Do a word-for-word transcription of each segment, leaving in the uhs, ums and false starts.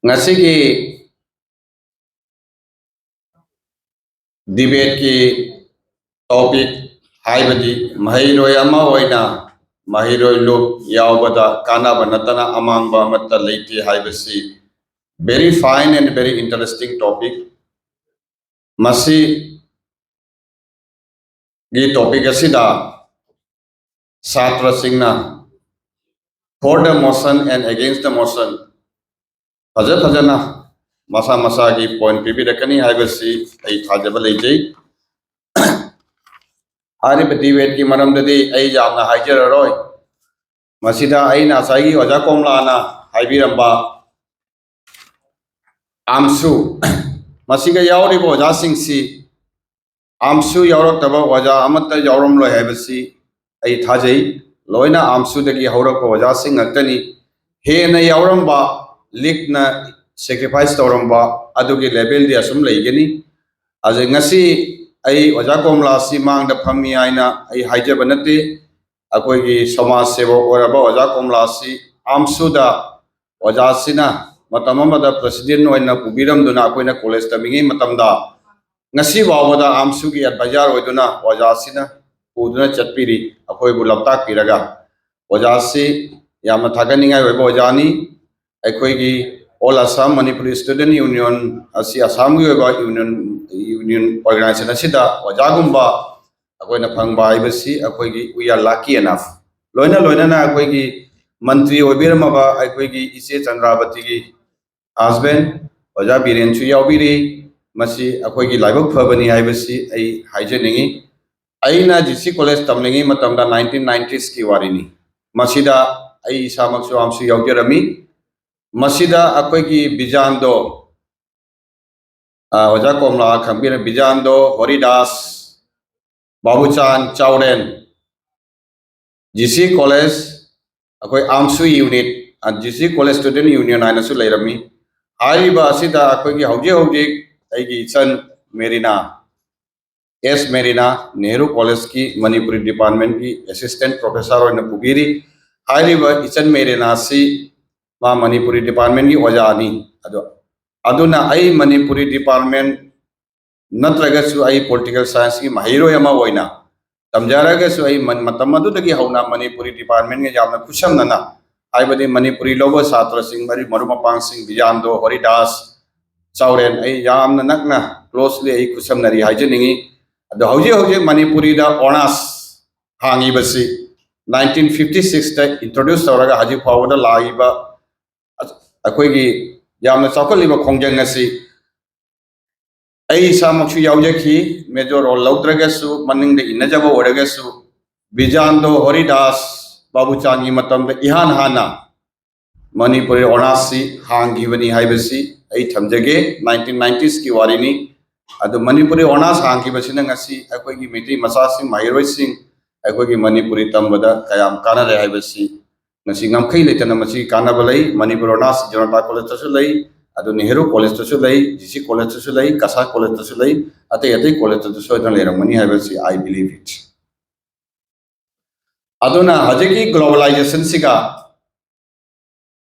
ꯉꯁꯤꯒꯤ ꯗꯤꯕꯦꯠꯀꯤ ꯇꯣꯄꯤꯛ ꯍꯥꯏꯕꯗꯤ ꯃꯍꯩꯔꯣꯏ ꯑꯃ ꯑꯣꯏꯅ ꯃꯍꯩꯔꯣꯏ ꯂꯨꯞ ꯌꯥꯎꯕꯗ ꯀꯥꯟꯅꯕ ꯅꯠꯇꯅ ꯑꯃꯥꯡꯕ ꯑꯃꯠꯇ ꯂꯩꯇꯦ ꯍꯥꯏꯕꯁꯤ very fine and very interesting topic꯫ ꯃꯁꯤꯒꯤ ꯇꯣꯄꯤꯛ ꯑꯁꯤꯗ ꯁꯥꯇ꯭ꯔꯁꯤꯡꯅ for the motion and against the motion ꯐꯖ ꯐꯖꯅ ꯃꯁꯥ ꯃꯁꯥꯒꯤ ꯄꯣꯏꯟ ꯄꯤꯕꯤꯔꯛꯀꯅꯤ ꯍꯥꯏꯕꯁꯤ ꯑꯩ ꯊꯥꯖꯕ ꯂꯩꯖꯩ꯫ ꯍꯥꯏꯔꯤꯕ ꯗꯤꯕꯦꯠꯀꯤ ꯃꯔꯝꯗꯗꯤ ꯑꯩ ꯌꯥꯝꯅ ꯍꯥꯏꯖꯔꯔꯣꯏ꯫ ꯃꯁꯤꯗ ꯑꯩꯅ ꯉꯁꯥꯏꯒꯤ ꯑꯣꯖꯥ ꯀꯣꯝꯂꯥꯅ ꯍꯥꯏꯕꯤꯔꯝꯕ ꯑꯥꯝꯁꯨ, ꯃꯁꯤꯒ ꯌꯥꯎꯔꯤꯕ ꯑꯣꯖꯥꯁꯤꯡꯁꯤ ꯑꯥꯝꯁꯨ ꯌꯥꯎꯔꯛꯇꯕ ꯑꯣꯖꯥ ꯑꯃꯠꯇ ꯌꯥꯎꯔꯝꯂꯣꯏ ꯍꯥꯏꯕꯁꯤ ꯑꯩ ꯊꯥꯖꯩ꯫ ꯂꯣꯏꯅ ꯑꯥꯝꯁꯨꯗꯒꯤ ꯍꯧꯔꯛꯄ ꯑꯣꯖꯥꯁꯤꯡ ꯉꯥꯛꯇꯅꯤ꯫ ꯍꯦꯟꯅ ꯌꯥꯎꯔꯝꯕ, ꯂꯤꯛꯅ ꯁꯦꯀ꯭ꯔꯤꯐꯥꯏꯁ ꯇꯧꯔꯝꯕ ꯑꯗꯨꯒꯤ ꯂꯦꯚꯦꯜꯗꯤ ꯑꯁꯨꯝ ꯂꯩꯒꯅꯤ꯫ ꯑꯗꯨ ꯉꯁꯤ ꯑꯩ ꯑꯣꯖꯥ ꯀꯣꯝꯂꯥꯁꯤ ꯃꯥꯡꯗ ꯐꯝꯃꯤ ꯍꯥꯏꯅ ꯑꯩ ꯍꯥꯏꯖꯕ ꯅꯠꯇꯦ꯫ ꯑꯩꯈꯣꯏꯒꯤ ꯁꯃꯥꯖ ꯁꯦꯕꯣꯛ ꯑꯣꯏꯔꯕ ꯑꯣꯖꯥ ꯀꯣꯝꯂꯥꯁꯤ ꯑꯥꯝꯁꯨꯗ ꯑꯣꯖꯥꯁꯤꯅ ꯃꯇꯝ ꯑꯃꯗ ꯄ꯭ꯔꯁꯤꯗꯦꯟ ꯑꯣꯏꯅ ꯄꯨꯕꯤꯔꯝꯗꯨꯅ ꯑꯩꯈꯣꯏꯅ ꯀꯣꯂꯦꯖ ꯇꯝꯃꯤꯉꯩ ꯃꯇꯝꯗ ꯉꯁꯤ ꯐꯥꯎꯕꯗ ꯑꯥꯝꯁꯨꯒꯤ ꯑꯦꯗꯚꯥꯏꯖꯔ ꯑꯣꯏꯗꯨꯅ ꯑꯣꯖꯥꯁꯤꯅ ꯄꯨꯗꯨꯅ ꯆꯠꯄꯤꯔꯤ, ꯑꯩꯈꯣꯏꯕꯨ ꯂꯝꯇꯥꯛꯄꯤꯔꯒ꯫ ꯑꯣꯖꯥꯁꯤ ꯌꯥꯝꯅ ꯊꯥꯒꯠꯅꯤꯡꯉꯥꯏ ꯑꯣꯏꯕ ꯑꯣꯖꯥꯅꯤ꯫ ꯑꯩꯈꯣꯏꯒꯤ All Assam Manipuri Student Union ꯑꯁꯤ ꯑꯁꯥꯝꯒꯤ ꯑꯣꯏꯕ ꯌꯨꯅꯤꯌꯟ, ꯌꯨꯅꯤꯌꯟ ꯑꯣꯔꯒꯅꯥꯏꯖꯦꯁꯟ ꯑꯁꯤꯗ ꯑꯣꯖꯥꯒꯨꯝꯕ ꯑꯩꯈꯣꯏꯅ ꯐꯪꯕ ꯍꯥꯏꯕꯁꯤ ꯑꯩꯈꯣꯏꯒꯤ we are lucky enough꯫ ꯂꯣꯏꯅ ꯂꯣꯏꯅꯅ ꯑꯩꯈꯣꯏꯒꯤ ꯃꯟꯇ꯭ꯔꯤ ꯑꯣꯏꯕꯤꯔꯝꯃꯕ ꯑꯩꯈꯣꯏꯒꯤ ꯏꯆꯦ ꯆꯟꯗ꯭ꯔꯥꯕꯇꯤꯒꯤ ꯍꯁꯕꯦꯟ ꯑꯣꯖꯥ ꯕꯤꯔꯦꯟꯁꯨ ꯌꯥꯎꯕꯤꯔꯤ꯫ ꯃꯁꯤ ꯑꯩꯈꯣꯏꯒꯤ ꯂꯥꯏꯕꯛ ꯐꯕꯅꯤ ꯍꯥꯏꯕꯁꯤ ꯑꯩ ꯍꯥꯏꯖꯅꯤꯡꯏ꯫ ꯑꯩꯅ ꯖꯤ ꯁꯤ ꯀꯣꯂꯦꯖ ꯇꯝꯂꯤꯉꯩ ꯃꯇꯝꯗ ꯅꯥꯏꯟꯇꯤꯟ ꯅꯥꯏꯟꯇꯤꯁꯀꯤ ꯋꯥꯔꯤꯅꯤ꯫ ꯃꯁꯤꯗ ꯑꯩ ꯏꯁꯥꯃꯛꯁꯨ ꯑꯥꯝꯁꯨ ꯌꯥꯎꯖꯔꯝꯃꯤ꯫ ꯃꯁꯤꯗ ꯑꯩꯈꯣꯏꯒꯤ ꯕꯤꯖꯥꯟꯗꯣ, ꯑ, ꯑꯣꯖꯥ ꯀꯣꯝꯂꯥ ꯈꯪꯕꯤꯔ, ꯕꯤꯖꯥꯟꯗꯣ, ꯍꯣꯔꯤꯗꯥꯁ, ꯕꯥꯕꯨꯆꯥꯟ, ꯆꯥꯎꯔꯦꯟ, ꯖꯤ ꯁꯤ ꯀꯣꯂꯦꯖ, ꯑꯩꯈꯣꯏ AMSU unit, G C college student union ꯍꯥꯏꯅꯁꯨ ꯂꯩꯔꯝꯃꯤ꯫ ꯍꯥꯏꯔꯤꯕ ꯑꯁꯤꯗ ꯑꯩꯈꯣꯏꯒꯤ ꯍꯧꯖꯤꯛ ꯍꯧꯖꯤꯛ ꯑꯩꯒꯤ ꯏꯆꯟ ꯃꯦꯔꯤꯅꯥ, ꯑꯦꯁ ꯃꯦꯔꯤꯅꯥ, ꯅꯦꯍꯔꯨ ꯀꯣꯂꯦꯖꯀꯤ ꯃꯅꯤꯄꯨꯔꯤ ꯗꯤꯄꯥꯔꯠꯃꯦꯟꯒꯤ ꯑꯦꯁꯤꯁꯇꯦꯟ ꯄ꯭ꯔꯣꯐꯦꯁꯔ ꯑꯣꯏꯅ ꯄꯨꯕꯤꯔꯤ꯫ ꯍꯥꯏꯔꯤꯕ ꯏꯆꯟ ꯃꯦꯔꯤꯅꯥꯁꯤ ꯃꯥ ꯃꯅꯤꯄꯨꯔꯤ ꯗꯤꯄꯥꯔꯠꯃꯦꯟꯒꯤ ꯑꯣꯖꯥꯅꯤ꯫ ꯑꯗꯣ ꯑꯗꯨꯅ ꯑꯩ ꯃꯅꯤꯄꯨꯔꯤ ꯗꯤꯄꯥꯔꯠꯃꯦꯟ ꯅꯠꯇ꯭ꯔꯒꯁꯨ ꯑꯩ ꯄꯣꯂꯤꯇꯤꯀꯦꯜ ꯁꯥꯏꯟꯁꯀꯤ ꯃꯍꯩꯔꯣꯏ ꯑꯃ ꯑꯣꯏꯅ ꯇꯝꯖꯔꯒꯁꯨ ꯑꯩ ꯃꯇꯝ ꯑꯗꯨꯗꯒꯤ ꯍꯧꯅ ꯃꯅꯤꯄꯨꯔꯤ ꯗꯤꯄꯥꯔꯠꯃꯦꯟꯒ ꯌꯥꯝꯅ ꯈꯨꯠꯁꯝꯅꯅ, ꯍꯥꯏꯕꯗꯤ ꯃꯅꯤꯄꯨꯔꯤ ꯂꯧꯕ ꯁꯥꯇ꯭ꯔꯁꯤꯡ, ꯃꯔꯨꯞ ꯃꯄꯥꯡꯁꯤꯡ, ꯕꯤꯖꯥꯟꯗꯣ, ꯍꯣꯔꯤꯗꯥꯁ, ꯆꯥꯎꯔꯦꯟ, ꯑꯩ ꯌꯥꯝꯅ ꯅꯛꯅ, ꯀ꯭ꯂꯣꯁꯂꯤ ꯑꯩ ꯈꯨꯠꯁꯝꯅꯔꯤ ꯍꯥꯏꯖꯅꯤꯡꯏ꯫ ꯑꯗꯣ ꯍꯧꯖꯤꯛ ꯍꯧꯖꯤꯛ ꯃꯅꯤꯄꯨꯔꯤꯗ ꯑꯣꯅꯔꯁ ꯍꯥꯡꯉꯤꯕꯁꯤ ꯅꯥꯏꯟꯇꯤꯟ ꯐꯤꯐꯇꯤ ꯁꯤꯛꯁꯇ ꯏꯟꯇ꯭ꯔꯣꯗ꯭ꯌꯨꯁ ꯇꯧꯔꯒ ꯍꯧꯖꯤꯛ ꯐꯥꯎꯕꯗ ꯂꯥꯛꯏꯕ ꯑꯩꯈꯣꯏꯒꯤ ꯌꯥꯝꯅ ꯆꯥꯎꯈꯠꯂꯤꯕ ꯈꯣꯡꯖꯪ ꯑꯁꯤ ꯑꯩ ꯏꯁꯥꯃꯛꯁꯨ ꯌꯥꯎꯖꯈꯤ꯫ ꯃꯦꯖꯣꯔ ꯔꯣꯜ ꯂꯧꯗ꯭ꯔꯒꯁꯨ, ꯃꯅꯤꯡꯗ ꯏꯟꯅꯖꯕ ꯑꯣꯏꯔꯒꯁꯨ, ꯕꯤꯖꯥꯟꯗꯣ ꯍꯣꯔꯤꯗꯥꯁ ꯕꯥꯕꯨꯆꯥꯟꯒꯤ ꯃꯇꯝꯗ ꯏꯍꯥꯟ ꯍꯥꯟꯅ ꯃꯅꯤꯄꯨꯔꯤ ꯑꯣꯅꯔꯁꯁꯤ ꯍꯥꯡꯈꯤꯕꯅꯤ ꯍꯥꯏꯕꯁꯤ ꯑꯩ ꯊꯝꯖꯒꯦ꯫ ꯅꯥꯏꯟꯇꯤꯟ ꯅꯥꯏꯟꯇꯤꯁꯀꯤ ꯋꯥꯔꯤꯅꯤ꯫ ꯑꯗꯨ ꯃꯅꯤꯄꯨꯔꯤ ꯑꯣꯅꯔꯁ ꯍꯥꯡꯈꯤꯕꯁꯤꯅ ꯉꯁꯤ ꯑꯩꯈꯣꯏꯒꯤ ꯃꯩꯇꯩ ꯃꯆꯥꯁꯤꯡ, ꯃꯍꯩꯔꯣꯏꯁꯤꯡ ꯑꯩꯈꯣꯏꯒꯤ ꯃꯅꯤꯄꯨꯔꯤ ꯇꯝꯕꯗ ꯀꯌꯥꯝ ꯀꯥꯟꯅꯔꯦ ꯍꯥꯏꯕꯁꯤ ꯉꯁꯤ ꯉꯝꯈꯩ ꯂꯩꯇꯅ ꯃꯁꯤ ꯀꯥꯟꯅꯕ ꯂꯩ꯫ ꯃꯅꯤꯄꯨꯔ ꯑꯣꯅꯔꯁ ꯖꯅꯇꯥ ꯀꯣꯂꯦꯖꯇꯁꯨ ꯂꯩ, ꯑꯗꯨ ꯅꯦꯍꯔꯨ ꯀꯣꯂꯦꯖꯇꯁꯨ ꯂꯩ, ꯖꯤ ꯁꯤ ꯀꯣꯂꯦꯖꯇꯁꯨ ꯂꯩ, ꯀꯁꯥꯔ ꯀꯣꯂꯦꯖꯇꯁꯨ ꯂꯩ, ꯑꯇꯩ ꯑꯇꯩ ꯀꯣꯂꯦꯖꯇꯁꯨ ꯁꯣꯏꯗꯅ ꯂꯩꯔꯝꯒꯅꯤ ꯍꯥꯏꯕꯁꯤ I believe it꯫ ꯑꯗꯨꯅ ꯍꯧꯖꯤꯛꯀꯤ ꯒ꯭ꯂꯣꯕꯦꯂꯥꯏꯖꯦꯁꯟꯁꯤꯒ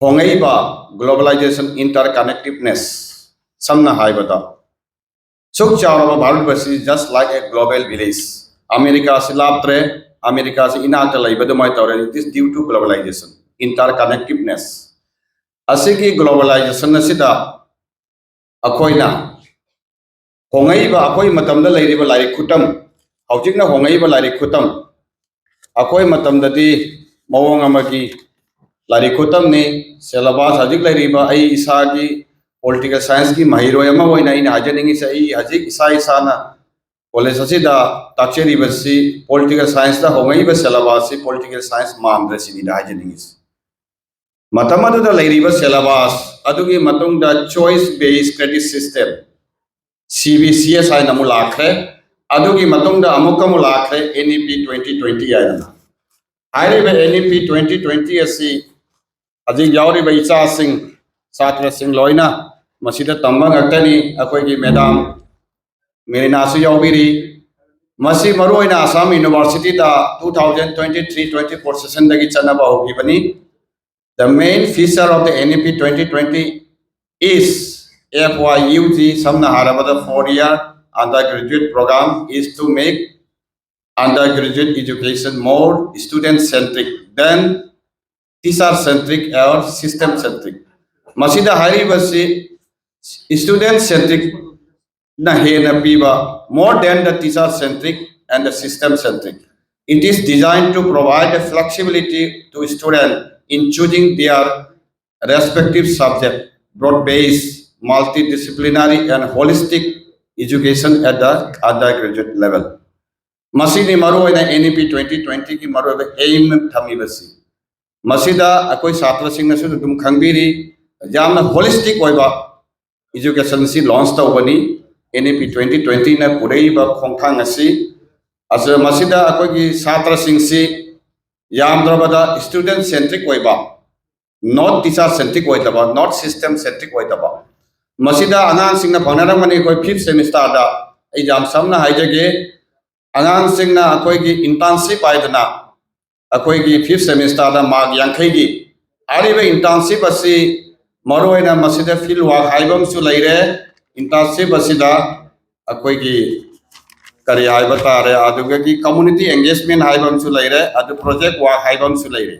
ꯍꯣꯡꯉꯛꯏꯕ globalization, interconnectiveness, ꯁꯝꯅ ꯍꯥꯏꯕꯗ ꯁꯨꯛ ꯆꯥꯎꯔꯕ ꯚꯥꯔꯠ ꯑꯁꯤ just like a global village꯫ ꯑꯃꯦꯔꯤꯀꯥꯁꯤ ꯂꯥꯞꯇ꯭ꯔꯦ, ꯑꯃꯦꯔꯤꯀꯥꯁꯤ ꯏꯅꯥꯛꯇ ꯂꯩꯕ ꯑꯗꯨꯃꯥꯏꯅ ꯇꯧꯔꯦ꯫ It is due to globalization, interconnectiveness꯫ ꯑꯁꯤꯒꯤ ꯒ꯭ꯂꯣꯕꯦꯂꯥꯏꯖꯦꯁꯟ ꯑꯁꯤꯗ ꯑꯩꯈꯣꯏꯅ ꯍꯣꯡꯉꯛꯏꯕ ꯑꯩꯈꯣꯏ ꯃꯇꯝꯗ ꯂꯩꯔꯤꯕ ꯂꯥꯏꯔꯤꯛ ꯈꯨꯇꯝ, ꯍꯧꯖꯤꯛꯅ ꯍꯣꯡꯉꯛꯏꯕ ꯂꯥꯏꯔꯤꯛ ꯈꯨꯇꯝ, ꯑꯩꯈꯣꯏ ꯃꯇꯝꯗꯗꯤ ꯃꯑꯣꯡ ꯑꯃꯒꯤ ꯂꯥꯏꯔꯤꯛ ꯈꯨꯇꯝꯅꯤ꯫ ꯁꯦꯂꯦꯕꯁ ꯍꯧꯖꯤꯛ ꯂꯩꯔꯤꯕ, ꯑꯩ ꯏꯁꯥꯒꯤ ꯄꯣꯂꯤꯇꯤꯀꯦꯜ ꯁꯥꯏꯟꯁꯀꯤ ꯃꯍꯩꯔꯣꯏ ꯑꯃ ꯑꯣꯏꯅ ꯑꯩꯅ ꯍꯥꯏꯖꯅꯤꯡꯉꯤꯁꯦ, ꯑꯩ ꯍꯧꯖꯤꯛ ꯏꯁꯥ ꯏꯁꯥꯅ ꯀꯣꯂꯦꯖ ꯑꯁꯤꯗ ꯇꯥꯛꯆꯔꯤꯕꯁꯤ ꯄꯣꯂꯤꯇꯤꯀꯦꯜ ꯁꯥꯏꯟꯁꯇ ꯍꯣꯡꯉꯛꯏꯕ ꯁꯦꯂꯦꯕꯁꯁꯤ ꯄꯣꯂꯤꯇꯤꯀꯦꯜ ꯁꯥꯏꯟꯁ ꯃꯥꯟꯗ꯭ꯔꯦ ꯁꯤꯅꯤꯗ ꯍꯥꯏꯖꯅꯤꯡꯉꯤꯁꯦ꯫ ꯃꯇꯝ ꯑꯗꯨꯗ ꯂꯩꯔꯤꯕ ꯁꯦꯂꯦꯕꯁ ꯑꯗꯨꯒꯤ ꯃꯇꯨꯡꯗ choice based credit system, C B C S ꯍꯥꯏꯅ ꯑꯃꯨꯛ ꯂꯥꯛꯈ꯭ꯔꯦ꯫ ꯑꯗꯨꯒꯤ ꯃꯇꯨꯡꯗ ꯑꯃꯨꯛꯀ ꯑꯃꯨꯛ ꯂꯥꯛꯈ꯭ꯔꯦ N E P twenty twenty ꯍꯥꯏꯗꯅ꯫ ꯍꯥꯏꯔꯤꯕ N E P twenty twenty ꯑꯁꯤ ꯍꯧꯖꯤꯛ ꯌꯥꯎꯔꯤꯕ ꯏꯆꯥꯁꯤꯡ, ꯁꯥꯇ꯭ꯔꯁꯤꯡ ꯂꯣꯏꯅ ꯃꯁꯤꯗ ꯇꯝꯕ ꯉꯥꯛꯇꯅꯤ꯫ ꯑꯩꯈꯣꯏꯒꯤ ꯃꯦꯗꯥꯝ ꯃꯦꯔꯤꯅꯥꯁꯨ ꯌꯥꯎꯕꯤꯔꯤ꯫ ꯃꯁꯤ ꯃꯔꯨꯑꯣꯏꯅ ꯑꯁꯥꯝ ꯌꯨꯅꯤꯚꯔꯁꯤꯇꯤꯗ two thousand twenty three twenty four sessionꯗꯒꯤ ꯆꯠꯅꯕ ꯍꯧꯈꯤꯕꯅꯤ꯫ The main feature of the N E P twenty twenty is F Y U G, ꯁꯝꯅ ꯍꯥꯏꯔꯕꯗ four year undergraduate program, is to make undergraduate education more student centric than teacher centric or system centric. ꯃꯁꯤꯗ ꯍꯥꯏꯔꯤꯕꯁꯤ student centric ꯅ ꯍꯦꯟꯅ ꯄꯤꯕ, more than the teacher centric and the system centric. It is designed to provide a flexibility to student in choosing their respective subject, broad based, multidisciplinary and holistic education at the undergraduate level. ꯃꯁꯤꯅꯤ ꯃꯔꯨꯑꯣꯏꯅ N E P twenty twenty ꯒꯤ ꯃꯔꯨꯑꯣꯏꯕ aim ꯊꯝꯃꯤꯕꯁꯤ꯫ ꯃꯁꯤꯗ ꯑꯩꯈꯣꯏ ꯁꯥꯇ꯭ꯔꯁꯤꯡꯅꯁꯨ ꯑꯗꯨꯝ ꯈꯪꯕꯤꯔꯤ, ꯌꯥꯝꯅ holistic ꯑꯣꯏꯕ education ꯁꯤ launch ꯇꯧꯕꯅꯤ꯫ N E P twenty twenty ꯅ ꯄꯨꯔꯛꯏꯕ ꯈꯣꯡꯊꯥꯡ ꯑꯁꯤ, ꯑꯁ-, ꯃꯁꯤꯗ ꯑꯩꯈꯣꯏꯒꯤ ꯁꯥꯇ꯭ꯔꯁꯤꯡꯁꯤ ꯌꯥꯝꯗ꯭ꯔꯕꯗ student centric ꯑꯣꯏꯕ, not teacher centric ꯑꯣꯏꯗꯕ, not system centric ꯑꯣꯏꯗꯕ, ꯃꯁꯤꯗ ꯑꯉꯥꯡꯁꯤꯡꯅ ꯐꯪꯅꯔꯝꯒꯅꯤ꯫ ꯑꯩꯈꯣꯏ fifth semester ꯗ ꯑꯩ ꯌꯥꯝ ꯁꯝꯅ ꯍꯥꯏꯖꯒꯦ, ꯑꯉꯥꯡꯁꯤꯡꯅ ꯑꯩꯈꯣꯏꯒꯤ internship ꯍꯥꯏꯗꯅ ꯑꯩꯈꯣꯏꯒꯤ fifth semester ꯗ mark ꯌꯥꯡꯈꯩꯒꯤ, ꯍꯥꯏꯔꯤꯕ internship ꯑꯁꯤ ꯃꯔꯨꯑꯣꯏꯅ ꯃꯁꯤꯗ field work ꯍꯥꯏꯕ ꯑꯃꯁꯨ ꯂꯩꯔꯦ꯫ Internship ꯑꯁꯤꯗ ꯑꯩꯈꯣꯏꯒꯤ ꯀꯔꯤ ꯍꯥꯏꯕ ꯇꯥꯔꯦ, ꯑꯗꯨꯗꯒꯤ community engagement ꯍꯥꯏꯕ ꯑꯃꯁꯨ ꯂꯩꯔꯦ, ꯑꯗꯨ project work ꯍꯥꯏꯕ ꯑꯃꯁꯨ ꯂꯩꯔꯦ꯫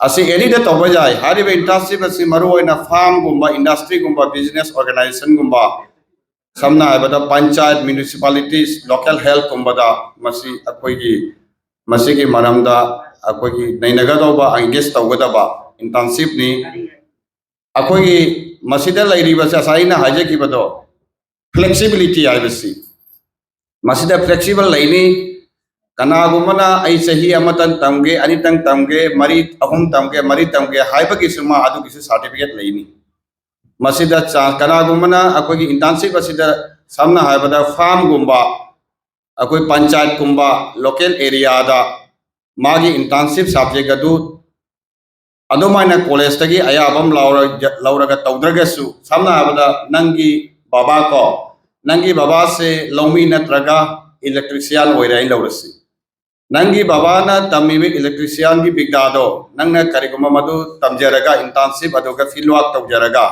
ꯑꯁꯤ any ꯗ ꯇꯧꯕ ꯌꯥꯏ꯫ ꯍꯥꯏꯔꯤꯕ internship ꯑꯁꯤ ꯃꯔꯨꯑꯣꯏꯅ farm ꯒꯨꯝꯕ, industry ꯒꯨꯝꯕ, business organization ꯒꯨꯝꯕ, ꯁꯝꯅ ꯍꯥꯏꯔꯕꯗ ꯄꯟꯆꯥꯌꯠ, municipalities, local health ꯀꯨꯝꯕꯗ ꯃꯁꯤ ꯑꯩꯈꯣꯏꯒꯤ, ꯃꯁꯤꯒꯤ ꯃꯔꯝꯗ ꯑꯩꯈꯣꯏꯒꯤ ꯅꯩꯅꯒꯗꯧꯕ, engage ꯇꯧꯒꯗꯕ internship ꯅꯤ꯫ ꯑꯩꯈꯣꯏꯒꯤ ꯃꯁꯤꯗ ꯂꯩꯔꯤꯕꯁꯦ ꯉꯁꯥꯏ ꯑꯩꯅ ꯍꯥꯏꯖꯈꯤꯕꯗꯣ, flexibility ꯍꯥꯏꯕꯁꯤ, ꯃꯁꯤꯗ flexible ꯂꯩꯅꯤ꯫ ꯀꯅꯥꯒꯨꯝꯕꯅ ꯑꯩ ꯆꯍꯤ ꯑꯃꯇꯪ ꯇꯝꯒꯦ, ꯑꯅꯤꯇꯪ ꯇꯝꯒꯦ, ꯃꯔꯤ, ꯑꯍꯨꯝ ꯇꯝꯒꯦ, ꯃꯔꯤ ꯇꯝꯒꯦ ꯍꯥꯏꯕꯒꯤꯁꯨ ꯃꯥ ꯑꯗꯨꯒꯤꯁꯨ certificate ꯂꯩꯅꯤ꯫ ꯃꯁꯤꯗ ꯆꯥ-, ꯀꯅꯥꯒꯨꯝꯕꯅ ꯑꯩꯈꯣꯏꯒꯤ internship ꯑꯁꯤꯗ ꯁꯝꯅ ꯍꯥꯏꯔꯕꯗ farm ꯒꯨꯝꯕ, ꯑꯩꯈꯣꯏ ꯄꯟꯆꯥꯌꯠ ꯀꯨꯝꯕ, local area ꯗ ꯃꯥꯒꯤ internship subject ꯑꯗꯨ ꯑꯗꯨꯃꯥꯏꯅ college ꯇꯒꯤ ꯑꯌꯥꯕ ꯑꯃ ꯂꯧꯔ-, ꯂꯧꯔꯒ ꯇꯧꯗ꯭ꯔꯒꯁꯨ, ꯁꯝꯅ ꯍꯥꯏꯔꯕꯗ ꯅꯪꯒꯤ ꯕꯕꯥ ꯀꯣ, ꯅꯪꯒꯤ ꯕꯕꯥꯁꯦ ꯂꯧꯃꯤ ꯅꯠꯇ꯭ꯔꯒ electrician ꯑꯣꯏꯔꯦ ꯍꯥꯏꯅ ꯂꯧꯔꯁꯤ꯫ ꯅꯪꯒꯤ ꯕꯕꯥꯅ ꯇꯝꯃꯤꯕ electricianꯒꯤ ꯕꯤꯗ꯭ꯌꯥꯗꯣ ꯅꯪꯅ ꯀꯔꯤꯒꯨꯝꯕ ꯃꯗꯨ ꯇꯝꯖꯔꯒ internship ꯑꯗꯨꯒ field work ꯇꯧꯖꯔꯒ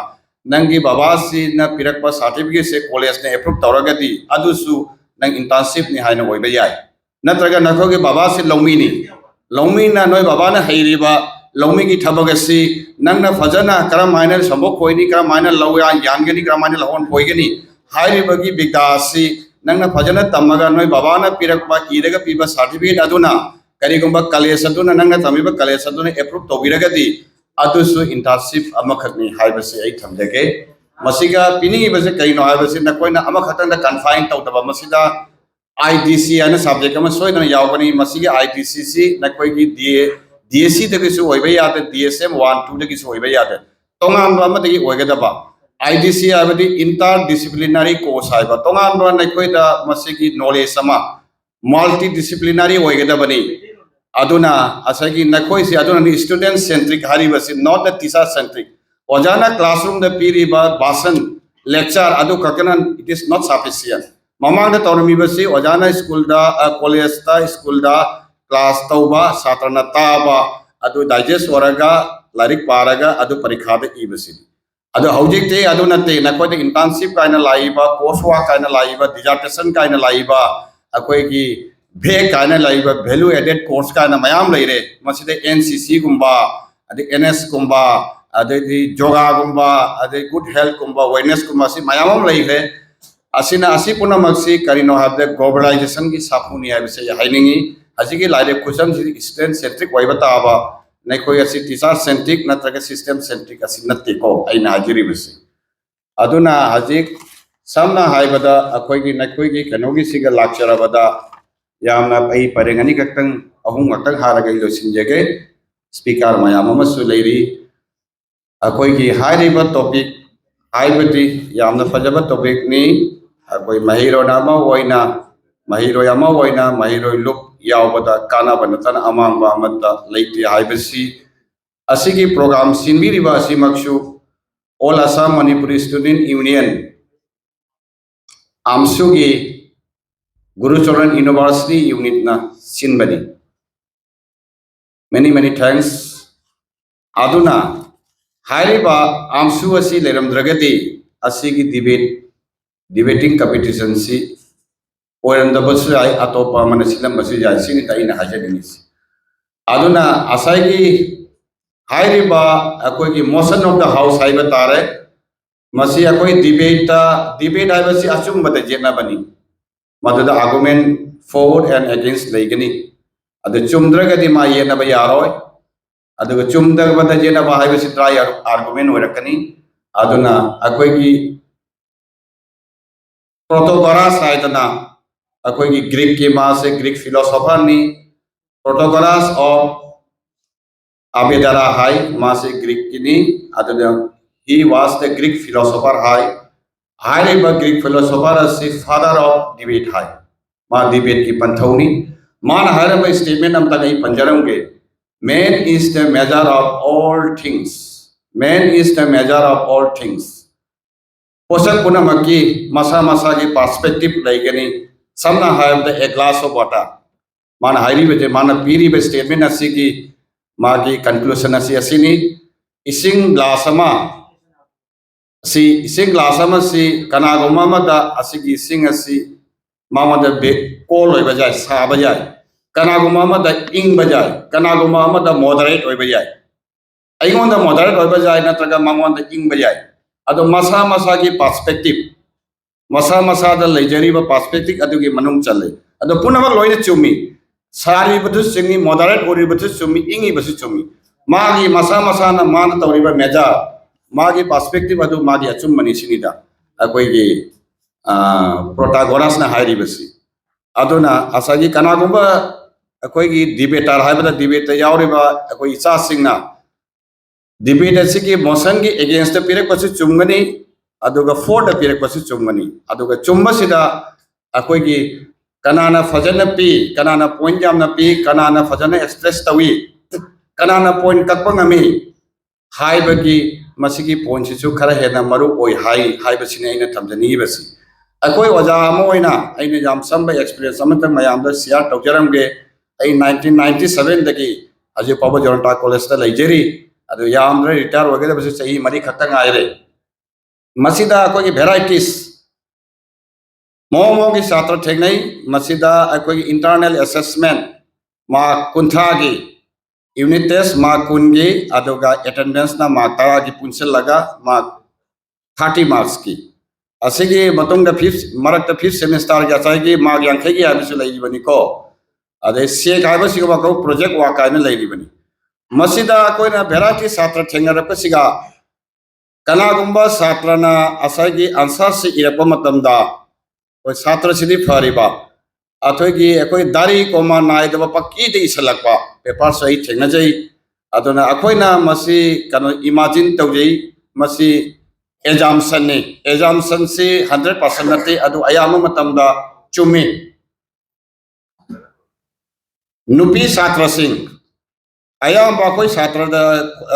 ꯅꯪꯒꯤ ꯕꯕꯥꯁꯤꯅ ꯄꯤꯔꯛꯄ certificateꯁꯦ collegeꯅ approve ꯇꯧꯔꯒꯗꯤ ꯑꯗꯨꯁꯨ ꯅꯪ internshipꯅꯤ ꯍꯥꯏꯅ ꯑꯣꯏꯕ ꯌꯥꯏ꯫ ꯅꯠꯇ꯭ꯔꯒ ꯅꯈꯣꯏꯒꯤ ꯕꯕꯥꯁꯤ ꯂꯧꯃꯤꯅꯤ, ꯂꯧꯃꯤꯅ ꯅꯣꯏ ꯕꯕꯥꯅ ꯍꯩꯔꯤꯕ ꯂꯧꯃꯤꯒꯤ ꯊꯕꯛ ꯑꯁꯤ ꯅꯪꯅ ꯐꯖꯅ ꯀꯔꯝ ꯍꯥꯏꯅ ꯁꯝꯕꯣꯛ ꯈꯣꯏꯅꯤ, ꯀꯔꯝ ꯍꯥꯏꯅ ꯂꯧ ꯌꯥꯟꯒꯅꯤ, ꯀꯔꯝ ꯍꯥꯏꯅ ꯂꯧꯍꯣꯟ ꯈꯣꯏꯒꯅꯤ ꯍꯥꯏꯔꯤꯕꯒꯤ ꯕꯤꯗ꯭ꯌꯥ ꯑꯁꯤ ꯅꯪꯅ ꯐꯖꯅ ꯇꯝꯃꯒ ꯅꯣꯏ ꯕꯕꯥꯅ ꯄꯤꯔꯛꯄ, ꯏꯔꯒ ꯄꯤꯕ certificate ꯑꯗꯨꯅ ꯀꯔꯤꯒꯨꯝꯕ college ꯑꯗꯨꯅ, ꯅꯪꯅ ꯇꯝꯃꯤꯕ college ꯑꯗꯨꯅ approve ꯇꯧꯕꯤꯔꯒꯗꯤ ꯑꯗꯨꯁꯨ internship ꯑꯃꯈꯛꯅꯤ ꯍꯥꯏꯕꯁꯤ ꯑꯩ ꯊꯝꯖꯒꯦ꯫ ꯃꯁꯤꯒ ꯄꯤꯅꯤꯡꯉꯤꯕꯁꯦ ꯀꯩꯅꯣ ꯍꯥꯏꯕꯁꯤ ꯅꯈꯣꯏꯅ ꯑꯃꯈꯛꯇꯪꯗ confine ꯇꯧꯗꯕ, ꯃꯁꯤꯗ IDC ꯍꯥꯏꯅ subject ꯑꯃ ꯁꯣꯏꯗꯅ ꯌꯥꯎꯒꯅꯤ꯫ ꯃꯁꯤꯒꯤ IDCꯁꯤ ꯅꯈꯣꯏꯒꯤ DA, DACꯗꯒꯤꯁꯨ ꯑꯣꯏꯕ ꯌꯥꯗꯦ, DSM one twoꯗꯒꯤꯁꯨ ꯑꯣꯏꯕ ꯌꯥꯗꯦ, ꯇꯣꯉꯥꯟꯕ ꯑꯃꯗꯒꯤ ꯑꯣꯏꯒꯗꯕ꯫ IDC ꯍꯥꯏꯕꯗꯤ interdisciplinary course ꯍꯥꯏꯕ, ꯇꯣꯉꯥꯟꯕ ꯅꯈꯣꯏꯗ ꯃꯁꯤꯒꯤ knowledge ꯑꯃ, multidisciplinary ꯑꯣꯏꯒꯗꯕꯅꯤ꯫ ꯑꯗꯨꯅ ꯉꯁꯥꯏꯒꯤ ꯅꯈꯣꯏꯁꯤ, ꯑꯗꯨꯅꯅꯤ student centric ꯍꯥꯏꯔꯤꯕꯁꯤ, not the teacher centric꯫ ꯑꯣꯖꯥꯅ classroomꯗ ꯄꯤꯔꯤꯕ ꯚꯥꯁꯟ, lecture ꯑꯗꯨ ꯈꯛꯇꯅ it is not sufficient꯫ ꯃꯃꯥꯡꯗ ꯇꯧꯔꯝꯃꯤꯕꯁꯤ ꯑꯣꯖꯥꯅ ꯁ꯭ꯀꯨꯜꯗ, ꯑ, ꯀꯣꯂꯦꯖꯇ, ꯁ꯭ꯀꯨꯜꯗ class ꯇꯧꯕ, ꯁꯥꯇ꯭ꯔꯅ ꯇꯥꯕ, ꯑꯗꯨ digest ꯑꯣꯏꯔꯒ ꯂꯥꯏꯔꯤꯛ ꯄꯥꯔꯒ ꯑꯗꯨ ꯄꯔꯤꯈꯥꯗ ꯏꯕꯁꯤꯅꯤ꯫ ꯑꯗꯣ ꯍꯧꯖꯤꯛꯇꯤ ꯑꯗꯨ ꯅꯠꯇꯦ, ꯅꯈꯣꯏꯗ internship ꯀꯥꯏꯅ ꯂꯥꯛꯏꯕ, course work ꯀꯥꯏꯅ ꯂꯥꯛꯏꯕ, dissertation ꯀꯥꯏꯅ ꯂꯥꯛꯏꯕ, ꯑꯩꯈꯣꯏꯒꯤ VAC ꯀꯥꯏꯅ ꯂꯥꯛꯏꯕ, value added course ꯀꯥꯏꯅ ꯃꯌꯥꯝ ꯂꯩꯔꯦ꯫ ꯃꯁꯤꯗ NCCꯒꯨꯝꯕ, ꯑꯗꯩ NSꯀꯨꯝꯕ, ꯑꯗꯩꯗꯤ ꯌꯣꯒꯥꯒꯨꯝꯕ, ꯑꯗꯩ good healthꯀꯨꯝꯕ, wellnessꯀꯨꯝꯕ, ꯑꯁꯤ ꯃꯌꯥꯝ ꯑꯃ ꯂꯩꯈ꯭ꯔꯦ꯫ ꯑꯁꯤꯅ, ꯑꯁꯤ ꯄꯨꯝꯅꯃꯛꯁꯤ ꯀꯔꯤꯅꯣ ꯍꯥꯏꯕꯗ globalizationꯒꯤ ꯁꯥꯐꯨꯅꯤ ꯍꯥꯏꯕꯁꯤ ꯑꯩ ꯍꯥꯏꯅꯤꯡꯉꯤ꯫ ꯍꯧꯖꯤꯛꯀꯤ ꯂꯥꯏꯔꯤꯛ ꯈꯨꯠꯁꯝꯁꯤꯗꯤ student centric ꯑꯣꯏꯕ ꯇꯥꯕ, ꯅꯈꯣꯏ ꯑꯁꯤ teacher centric ꯅꯠꯇ꯭ꯔꯒ system centric ꯑꯁꯤ ꯅꯠꯇꯦꯀꯣ ꯑꯩꯅ ꯍꯥꯏꯖꯔꯤꯕꯁꯤ꯫ ꯑꯗꯨꯅ ꯍꯧꯖꯤꯛ ꯁꯝꯅ ꯍꯥꯏꯕꯗ ꯑꯩꯈꯣꯏꯒꯤ, ꯅꯈꯣꯏꯒꯤ ꯀꯩꯅꯣꯒꯤꯁꯤꯒ ꯂꯥꯛꯆꯔꯕꯗ ꯌꯥꯝꯅ ꯑꯩ ꯄꯔꯦꯡ ꯑꯅꯤꯈꯛꯇꯪ, ꯑꯍꯨꯝ ꯈꯛꯇꯪ ꯍꯥꯏꯔꯒ ꯑꯩ ꯂꯣꯏꯁꯤꯟꯖꯒꯦ꯫ Speaker ꯃꯌꯥꯝ ꯑꯃꯁꯨ ꯂꯩꯔꯤ꯫ ꯑꯩꯈꯣꯏꯒꯤ ꯍꯥꯏꯔꯤꯕ topic ꯍꯥꯏꯕꯗꯤ ꯌꯥꯝꯅ ꯐꯖꯕ topicꯅꯤ꯫ ꯑꯩꯈꯣꯏ ꯃꯍꯩꯔꯣꯏ ꯑꯃ ꯑꯣꯏꯅ, ꯃꯍꯩꯔꯣꯏ ꯑꯃ ꯑꯣꯏꯅ ꯃꯍꯩꯔꯣꯏ ꯂꯨꯞ ꯌꯥꯎꯕꯗ ꯀꯥꯟꯅꯕ ꯅꯠꯇꯅ ꯑꯃꯥꯡꯕ ꯑꯃꯠꯇ ꯂꯩꯇꯦ ꯍꯥꯏꯕꯁꯤ ꯑꯁꯤꯒꯤ program ꯁꯤꯟꯕꯤꯔꯤꯕ ꯑꯁꯤꯃꯛꯁꯨ All Assam Manipuri Student Union, AMSUꯒꯤ Gurucharan University Unit ꯅ ꯁꯤꯟꯕꯅꯤ꯫ Many many thanks. ꯑꯗꯨꯅ ꯍꯥꯏꯔꯤꯕ ꯑꯥꯝꯁꯨ ꯑꯁꯤ ꯂꯩꯔꯝꯗ꯭ꯔꯒꯗꯤ ꯑꯁꯤꯒꯤ debate, debating competition ꯁꯤ ꯑꯣꯏꯔꯝꯗꯕꯁꯨ ꯌꯥꯏ, ꯑꯇꯣꯞꯄ ꯑꯃꯅ ꯁꯤꯜꯂꯝꯕꯁꯨ ꯌꯥꯏ꯫ ꯁꯤꯅꯤꯗ ꯑꯩꯅ ꯍꯥꯏꯖꯅꯤꯡꯉꯤꯁꯤ꯫ ꯑꯗꯨꯅ ꯉꯁꯥꯏꯒꯤ ꯍꯥꯏꯔꯤꯕ ꯑꯩꯈꯣꯏꯒꯤ motion of the house ꯍꯥꯏꯕ ꯇꯥꯔꯦ, ꯃꯁꯤ ꯑꯩꯈꯣꯏ debate ꯇ, debate ꯍꯥꯏꯕꯁꯤ ꯑꯆꯨꯝꯕꯗ ꯌꯦꯠꯅꯕꯅꯤ꯫ ꯃꯗꯨꯗ argument for and against ꯂꯩꯒꯅꯤ꯫ ꯑꯗꯨ ꯆꯨꯝꯗ꯭ꯔꯒꯗꯤ ꯃꯥ ꯌꯦꯠꯅꯕ ꯌꯥꯔꯣꯏ꯫ ꯑꯗꯨꯒ ꯆꯨꯝꯗꯕꯗ ꯌꯦꯠꯅꯕ ꯍꯥꯏꯕꯁꯤ dry argument ꯑꯣꯏꯔꯛꯀꯅꯤ꯫ ꯑꯗꯨꯅ ꯑꯩꯈꯣꯏꯒꯤ Protagoras ꯍꯥꯏꯗꯅ ꯑꯩꯈꯣꯏꯒꯤ Greek ꯀꯤ, ꯃꯥꯁꯦ Greek philosopher ꯅꯤ꯫ Protagoras of Abdera ꯍꯥꯏ, ꯃꯥꯁꯦ Greek ꯀꯤꯅꯤ꯫ ꯑꯗꯨꯅ he was the Greek philosopher ꯍꯥꯏ꯫ ꯍꯥꯏꯔꯤꯕ Greek philosopher ꯑꯁꯤ father of debate ꯍꯥꯏ꯫ ꯃꯥ debate ꯀꯤ ꯄꯟꯊꯧꯅꯤ꯫ ꯃꯥꯅ ꯍꯥꯏꯔꯝꯕ statement ꯑꯝꯇꯪ ꯑꯩ ꯄꯟꯖꯔꯝꯒꯦ꯫ Man is the measure of all things. Man is the measure of all things. ꯄꯣꯠꯁꯛ ꯄꯨꯝꯅꯃꯛꯀꯤ ꯃꯁꯥ ꯃꯁꯥꯒꯤ perspective ꯂꯩꯒꯅꯤ꯫ ꯁꯝꯅ ꯍꯥꯏꯔꯕꯗ a glass of water꯫ ꯃꯥꯅ ꯍꯥꯏꯔꯤꯕꯁꯦ, ꯃꯥꯅ ꯄꯤꯔꯤꯕ statement ꯑꯁꯤꯒꯤ ꯃꯥꯒꯤ conclusion ꯑꯁꯤ ꯑꯁꯤꯅꯤ꯫ ꯏꯁꯤꯡ glass ꯑꯃ ꯑꯁꯤ, ꯏꯁꯤꯡ glass ꯑꯃꯁꯤ ꯀꯅꯥꯒꯨꯝꯕ ꯑꯃꯗ ꯑꯁꯤꯒꯤ ꯏꯁꯤꯡ ꯑꯁꯤ ꯃꯉꯣꯟꯗ ꯕꯦ-, cold ꯑꯣꯏꯕ ꯌꯥꯏ, ꯁꯥꯕ ꯌꯥꯏ, ꯀꯅꯥꯒꯨꯝꯕ ꯑꯃꯗ ꯏꯪꯕ ꯌꯥꯏ, ꯀꯅꯥꯒꯨꯝꯕ ꯑꯃꯗ moderate ꯑꯣꯏꯕ ꯌꯥꯏ꯫ ꯑꯩꯉꯣꯟꯗ moderate ꯑꯣꯏꯕ ꯌꯥꯏ, ꯅꯠꯇ꯭ꯔꯒ ꯃꯉꯣꯟꯗ ꯏꯪꯕ ꯌꯥꯏ꯫ ꯑꯗꯣ ꯃꯁꯥ ꯃꯁꯥꯒꯤ perspective, ꯃꯁꯥ ꯃꯁꯥꯗ ꯂꯩꯖꯔꯤꯕ perspective ꯑꯗꯨꯒꯤ ꯃꯅꯨꯡ ꯆꯜꯂꯤ꯫ ꯑꯗꯣ ꯄꯨꯝꯅꯃꯛ ꯂꯣꯏꯅ ꯆꯨꯝꯃꯤ꯫ ꯁꯥꯔꯤꯕꯗꯨꯁꯨ ꯆꯨꯝꯃꯤ, moderate ꯑꯣꯏꯔꯤꯕꯁꯨ ꯆꯨꯝꯃꯤ, ꯏꯪꯉꯤꯕꯁꯨ ꯆꯨꯝꯃꯤ꯫ ꯃꯥꯒꯤ ꯃꯁꯥ ꯃꯁꯥꯅ ꯃꯥꯅ ꯇꯧꯔꯤꯕ measure, ꯃꯥꯒꯤ perspective ꯑꯗꯨ ꯃꯥꯒꯤ ꯑꯆꯨꯝꯕꯅꯤ ꯁꯤꯅꯤꯗ ꯑꯩꯈꯣꯏꯒꯤ, ꯑ, Protagoras ꯅ ꯍꯥꯏꯔꯤꯕꯁꯤ꯫ ꯑꯗꯨꯅ ꯉꯁꯥꯏꯒꯤ ꯀꯅꯥꯒꯨꯝꯕ ꯑꯩꯈꯣꯏꯒꯤ debater ꯍꯥꯏꯕꯗ debate ꯇ ꯌꯥꯎꯔꯤꯕ ꯑꯩꯈꯣꯏ ꯏꯆꯥꯁꯤꯡꯅ debate ꯑꯁꯤꯒꯤ motion ꯒꯤ against ꯇ ꯄꯤꯔꯛꯄꯁꯨ ꯆꯨꯝꯒꯅꯤ, ꯑꯗꯨꯒ for ꯗ ꯄꯤꯔꯛꯄꯁꯨ ꯆꯨꯝꯒꯅꯤ꯫ ꯑꯗꯨꯒ ꯆꯨꯝꯕꯁꯤꯗ ꯑꯩꯈꯣꯏꯒꯤ ꯀꯅꯥꯅ ꯐꯖꯅ ꯄꯤ, ꯀꯅꯥꯅ point ꯌꯥꯝꯅ ꯄꯤ, ꯀꯅꯥꯅ ꯐꯖꯅ express ꯇꯧꯏ, ꯀꯅꯥꯅ point ꯀꯛꯄ ꯉꯝꯃꯤ ꯍꯥꯏꯕꯒꯤ ꯃꯁꯤꯒꯤ point ꯁꯤꯁꯨ ꯈꯔ ꯍꯦꯟꯅ ꯃꯔꯨ ꯑꯣꯏ ꯍꯥꯏ, ꯍꯥꯏꯕꯁꯤꯅꯤ ꯑꯩꯅ ꯊꯝꯖꯅꯤꯡꯉꯤꯕꯁꯤ꯫ ꯑꯩꯈꯣꯏ ꯑꯣꯖꯥ ꯑꯃ ꯑꯣꯏꯅ ꯑꯩꯅ ꯌꯥꯝ ꯆꯝꯕ experience ꯑꯃꯇꯪ ꯃꯌꯥꯝꯗ share ꯇꯧꯖꯔꯝꯒꯦ꯫ ꯑꯩ nineteen ninety seven ꯗꯒꯤ ꯍꯧꯖꯤꯛ ꯐꯥꯎꯕ ꯖꯣꯔꯣꯟꯇꯥ ꯀꯣꯂꯦꯖꯇ ꯂꯩꯖꯔꯤ꯫ ꯑꯗꯨ ꯌꯥꯝꯗ꯭ꯔꯦ, retire ꯑꯣꯏꯒꯗꯕꯁꯨ ꯆꯍꯤ ꯃꯔꯤ ꯈꯛꯇ ꯉꯥꯏꯔꯦ꯫ ꯃꯁꯤꯗ ꯑꯩꯈꯣꯏꯒꯤ varieties, ꯃꯑꯣꯡ ꯃꯑꯣꯡꯒꯤ ꯁꯥꯇ꯭ꯔ ꯊꯦꯡꯅꯩ꯫ ꯃꯁꯤꯗ ꯑꯩꯈꯣꯏꯒꯤ internal assessment mark ꯀꯨꯟꯊ꯭ꯔꯥꯒꯤ, unit test mark ꯀꯨꯟꯒꯤ, ꯑꯗꯨꯒ attendance ꯅ mark ꯇꯔꯥꯒꯤ ꯄꯨꯟꯁꯤꯜꯂꯒ mark thirty marks ꯀꯤ꯫ ꯑꯁꯤꯒꯤ ꯃꯇꯨꯡꯗ fifth, ꯃꯔꯛꯇ fifth semester ꯒꯤ ꯉꯁꯥꯏꯒꯤ mark ꯌꯥꯡꯈꯩꯒꯤ ꯍꯥꯏꯕꯁꯨ ꯂꯩꯔꯤꯕꯅꯤꯀꯣ꯫ ꯑꯗꯩ SAC ꯍꯥꯏꯕꯁꯤꯒ group project work ꯍꯥꯏꯅ ꯂꯩꯔꯤꯕꯅꯤ꯫ ꯃꯁꯤꯗ ꯑꯩꯈꯣꯏꯅ variety ꯁꯥꯇ꯭ꯔ ꯊꯦꯡꯅꯔꯛꯄꯁꯤꯒ, ꯀꯅꯥꯒꯨꯝꯕ ꯁꯥꯇ꯭ꯔꯅ ꯉꯁꯥꯏꯒꯤ answer sheet ꯏꯔꯛꯄ ꯃꯇꯝꯗ, ꯑꯩꯈꯣꯏ ꯁꯥꯇ꯭ꯔꯁꯤꯗꯤ ꯐꯔꯤꯕ, ꯑꯩꯈꯣꯏꯒꯤ, ꯑꯩꯈꯣꯏ ꯗꯥꯔꯤ ꯀꯣꯃꯥ ꯅꯥꯏꯗꯕ ꯄꯪꯏꯗ ꯏꯁꯜꯂꯛꯄ paper ꯁꯨ ꯑꯩ ꯊꯦꯡꯅꯖꯩ꯫ ꯑꯗꯨꯅ ꯑꯩꯈꯣꯏꯅ ꯃꯁꯤ ꯀꯩꯅꯣ imagine ꯇꯧꯖꯩ, ꯃꯁꯤ assumption ꯅꯤ꯫ Assumption ꯁꯤ hundred percent ꯅꯠꯇꯦ, ꯑꯗꯨ ꯑꯌꯥꯝꯕ ꯃꯇꯝꯗ ꯆꯨꯝꯃꯤ꯫ ꯅꯨꯄꯤ ꯁꯥꯇ꯭ꯔꯁꯤꯡ, ꯑꯌꯥꯝꯕ ꯑꯩꯈꯣꯏ ꯁꯥꯇ꯭ꯔꯗ,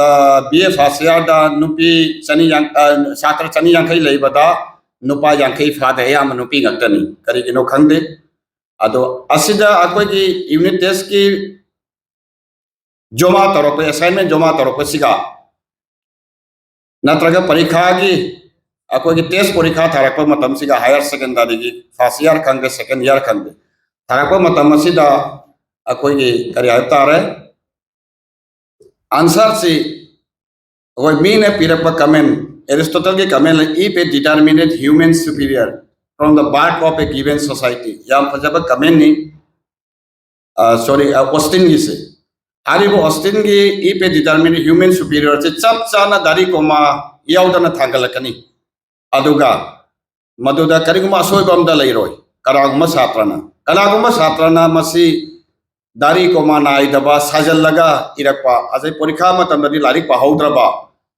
ꯑ, B A first year ꯗ ꯅꯨꯄꯤ ꯆꯅꯤ ꯌꯥꯡ-, ꯑ, ꯁꯥꯇ꯭ꯔ ꯆꯅꯤ ꯌꯥꯡꯈꯩ ꯂꯩꯕꯗ ꯅꯨꯄꯥ ꯌꯥꯡꯈꯩ ꯐꯥꯗꯦ, ꯑꯌꯥꯝꯕ ꯅꯨꯄꯤ ꯉꯥꯛꯇꯅꯤ꯫ ꯀꯔꯤꯒꯤꯅꯣ ꯈꯪꯗꯦ꯫ ꯑꯗꯣ ꯑꯁꯤꯗ ꯑꯩꯈꯣꯏꯒꯤ unit test ꯀꯤ ꯖꯃꯥ ꯇꯧꯔꯛꯄ, assignment ꯖꯃꯥ ꯇꯧꯔꯛꯄꯁꯤꯒ ꯅꯠꯇ꯭ꯔꯒ ꯄꯔꯤꯈꯥꯒꯤ, ꯑꯩꯈꯣꯏꯒꯤ test ꯄꯔꯤꯈꯥ ꯊꯥꯔꯛꯄ ꯃꯇꯝꯁꯤꯒ, higher secondary ꯒꯤ first year ꯈꯪꯗꯦ, second year ꯈꯪꯗꯦ, ꯊꯥꯔꯛꯄ ꯃꯇꯝ ꯑꯁꯤꯗ ꯑꯩꯈꯣꯏꯒꯤ ꯀꯔꯤ ꯍꯥꯏꯕ ꯇꯥꯔꯦ, answer ꯁꯤ ꯑꯩꯈꯣꯏ ꯃꯤꯅ ꯄꯤꯔꯛꯄ comment, Aristotle ꯒꯤ comment ꯂꯩ, "If a determinate human superior from the birth of a given society", ꯌꯥꯝ ꯐꯖꯕ comment ꯅꯤ꯫ ꯑ, sorry, ꯑ, Austin ꯒꯤꯁꯦ꯫ ꯍꯥꯏꯔꯤꯕ Austin ꯒꯤ "If a determinate human superior" ꯁꯦ ꯆꯞ ꯆꯥꯅ ꯗꯥꯔꯤ ꯀꯣꯃꯥ ꯌꯥꯎꯗꯅ ꯊꯥꯡꯒꯠꯂꯛꯀꯅꯤ꯫ ꯑꯗꯨꯒ ꯃꯗꯨꯗ ꯀꯔꯤꯒꯨꯝꯕ ꯑꯁꯣꯏꯕ ꯑꯝꯇ ꯂꯩꯔꯣꯏ꯫ ꯀꯅꯥꯒꯨꯝꯕ ꯁꯥꯇ꯭ꯔꯅ, ꯀꯅꯥꯒꯨꯝꯕ ꯁꯥꯇ꯭ꯔꯅ ꯃꯁꯤ ꯗꯥꯔꯤ ꯀꯣꯃꯥ ꯅꯥꯏꯗꯕ ꯁꯥꯖꯜꯂꯒ ꯏꯔꯛꯄ, ꯑꯗꯩ ꯄꯔꯤꯈꯥ ꯃꯇꯝꯗꯗꯤ ꯂꯥꯏꯔꯤꯛ ꯄꯥꯍꯧꯗ꯭ꯔꯕ,